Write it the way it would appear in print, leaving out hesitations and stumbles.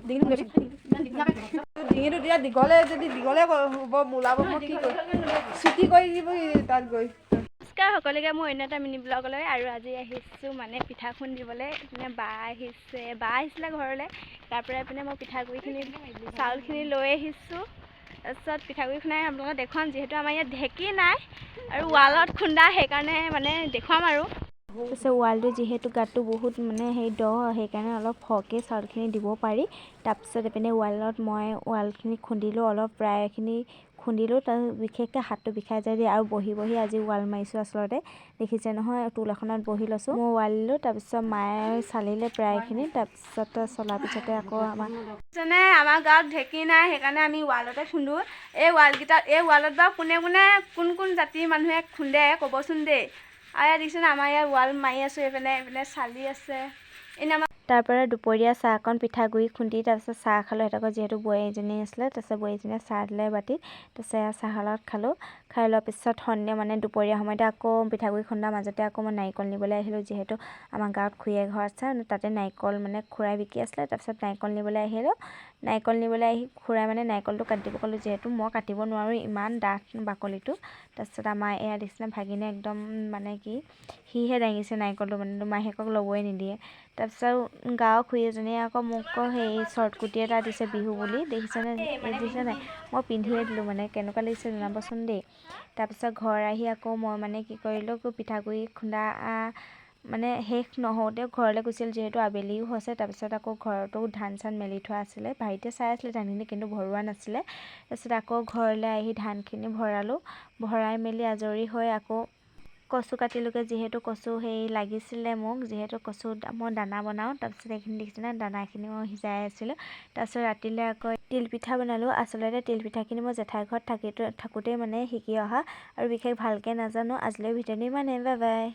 ডিঙিটো তেতিয়া দীঘলে যদি দীঘলে হ'ব ওলাব, মই কি কৰিম? চুটি কৰি দিব তাত গৈ। নমস্কাৰ সকলোকে, মোৰ অন্য এটা মিনি ব্লগলৈ। আৰু আজি আহিছোঁ মানে পিঠা খুন্দিবলৈ। এইপিনে বা আহিছে, বা আহিছিলে ঘৰলৈ। তাৰপৰা এইপিনে মই পিঠাগুড়িখিনি, চাউলখিনি লৈ আহিছোঁ। তাৰপিছত পিঠাগুড়ি খুন্দাই আপোনালোকক দেখুৱাম। যিহেতু আমাৰ ইয়াত ঢেঁকী নাই আৰু ৱালত খুন্দা, সেইকাৰণে মানে দেখুৱাম। আৰু তাৰপিছত ৱালটো যিহেতু গাঁতটো বহুত মানে হেৰি দ, সেইকাৰণে অলপ সৰহকৈ চাউলখিনি দিব পাৰি। তাৰপিছত এইপিনে ৱালত মই ৱালখিনি খুন্দিলোঁ, অলপ প্ৰায়খিনি খুন্দিলোঁ। তাৰ বিশেষকৈ হাতটো বিষাই যায় দেই। আৰু বহি বহি আজি ৱাল মাৰিছোঁ আচলতে। দেখিছে নহয়, টুল এখনত বহি লৈছোঁ মই, ৱাল দিলোঁ। তাৰপিছত মায়ে চালিলে প্ৰায়খিনি। তাৰপিছত চলাৰ পিছতে আকৌ আমাৰ যেনে আমাৰ গাঁৱত ঢেঁকী নাই, সেইকাৰণে আমি ৱালতে খুন্দো। এই ৱালকেইটা, এই ৱালত বাৰু কোনে কোনে, কোন কোন জাতিৰ মানুহে খুন্দে ক'বচোন দেই। আৰু ইয়াত দেখিছেনে, আমাৰ ইয়াত ৱাল মাৰি আছোঁ, এইপিনে এইপিনে চালি আছে। এনে আমাৰ তাৰপৰা দুপৰীয়া চাহকণ পিঠাগুড়ি খুন্দি তাৰপিছত চাহ খালোঁ। সিহঁতৰ যিহেতু বোৱাৰী এজনী আছিলে, তাৰপিছত বোৱাৰীজনীয়ে চাহ দিলে বাতিত। তাৰপিছত এয়া চাহৰ লগত খালোঁ। খাই লোৱাৰ পিছত সন্ধিয়া মানে দুপৰীয়া সময়তে আকৌ পিঠাগুড়ি খুন্দাৰ মাজতে আকৌ মই নাৰিকল নিবলৈ আহিলোঁ। যিহেতু আমাৰ গাঁৱত খুৰী এঘৰ আছে, তাতে নাৰিকল মানে খুৰাই বিকি আছিলে। তাৰপিছত নাৰিকল নিবলৈ আহিলোঁ। নাৰিকল নিবলৈ আহি খুৰাই মানে নাৰিকলটো কাটি দিব ক'লোঁ, যিহেতু মই কাটিব নোৱাৰোঁ, ইমান ডাঠ বাকলিটো। তাৰপিছত আমাৰ এয়া দেখিছেনে, ভাগিনে একদম মানে কি সিহে দাঙিছে নাৰিকলটো, মানে মাহীয়েকক ল'বই নিদিয়ে। তাৰপিছত গাঁৱৰ খুৰী এজনীয়ে আকৌ মোক সেই শ্বৰ্ট কুৰ্তি এটা দিছে বিহু বুলি। দেখিছেনে, দেখিছে নাই? মই পিন্ধিয়ে দিলোঁ। মানে কেনেকুৱা লাগিছে জনাবচোন দেই। তাৰপিছত ঘৰ আহি আকৌ মই মানে কি কৰিলোঁ, পিঠাগুড়ি খুন্দা মানে শেষ নহওঁতে ঘৰলৈ গুচি, যিহেতু আবেলিও হৈছে। তাৰপিছত আকৌ ঘৰতো ধান চান মেলি থোৱা আছিলে। ভাইটিয়ে চাই আছিলে ধানখিনি, কিন্তু ভৰোৱা নাছিলে। তাৰপিছত আকৌ ঘৰলৈ আহি ধানখিনি ভৰালোঁ। ভৰাই মেলি আজৰি হৈ আকৌ কচু কাটিলোগৈ, যিহেতু কচু সেই লাগিছিলে মোক, যিহেতু কচু মই দানা বনাওঁ। তাৰপিছত এইখিনি দেখিছেনে, দানাখিনি মই সিজাই আছিলোঁ। তাৰপিছত ৰাতিলৈ আকৌ তিলপিঠা বনালোঁ। আচলতে তিলপিঠাখিনি মই জেঠাই ঘৰত থাকোঁতেই মানে শিকি অহা আৰু বিশেষ ভালকৈ নাজানো। আজিলৈ ভিডিঅ'টো ইমানেই, বাই বাই।